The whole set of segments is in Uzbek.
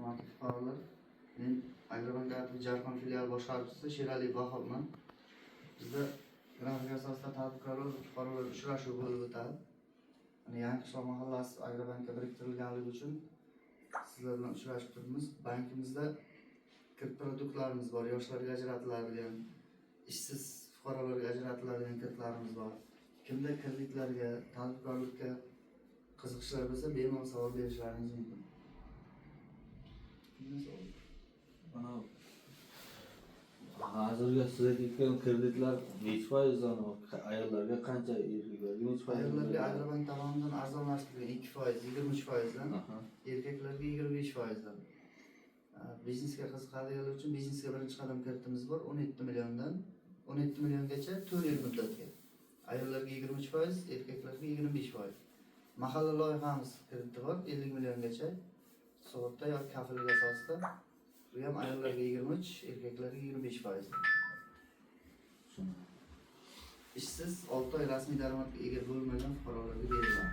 Hurmatli fuqarolar, men Agrobank APJ Jarqon filiali boshqaruvchisi Sherali Vahobman. Bizda grafik asosida tadbirkorlar va fuqarolar uchrashuvi bo'lib o'tadi. Mana, Yangiqishloq mahallasi Agrobankka biriktirilganligi uchun sizlar bilan uchrashib turibmiz. Bankimizda kredit produktlarimiz bor, yoshlarga ajratiladigan, ishsiz fuqarolarga ajratiladigan kreditlarimiz bor. Kimda kreditlarga, tadbirkorlikka qiziqishlar bo'lsa, bemalol savol berishlaringiz mumkin. Kimda savol? Mana, hozirgi siz aytayotgan kreditlar nechi foizdan, ayollarga qancha, erkaklarga nechi foiz? Ayollarga Agrobank tomonidan arzonlashtirilgan 2%, 23%dan, erkaklarga 25%dan. Biznesga qiziqadiganlar uchun "Biznesga birinchi qadam" kreditimiz bor, 17 milliondan 17 milliongacha 4 yil muddatga. Ayollarga 23%, erkaklarga 25%. "Mahalla loyihamiz" krediti bor, 50 milliongacha sug'urta yoki kafillik asosida. Bu ham ayollarga 23, erkaklarga 25%. Tushundim. Ishsiz, 6 oy rasmiy daromadga ega bo'lmagan fuqarolarga beriladi.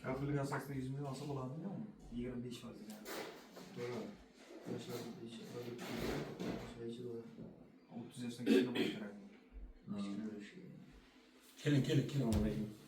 Kafillik asosida 100 million olsa bo'ladimi, yo'qmi? 25% degan. Bo'ladi. Yoshlarga 5 bo'ladi. 30 yoshdan kichkina bo'lishi kerakmi? Kichkina bo'lishi kerak. Keling, keling, keling. Assalomu alaykum.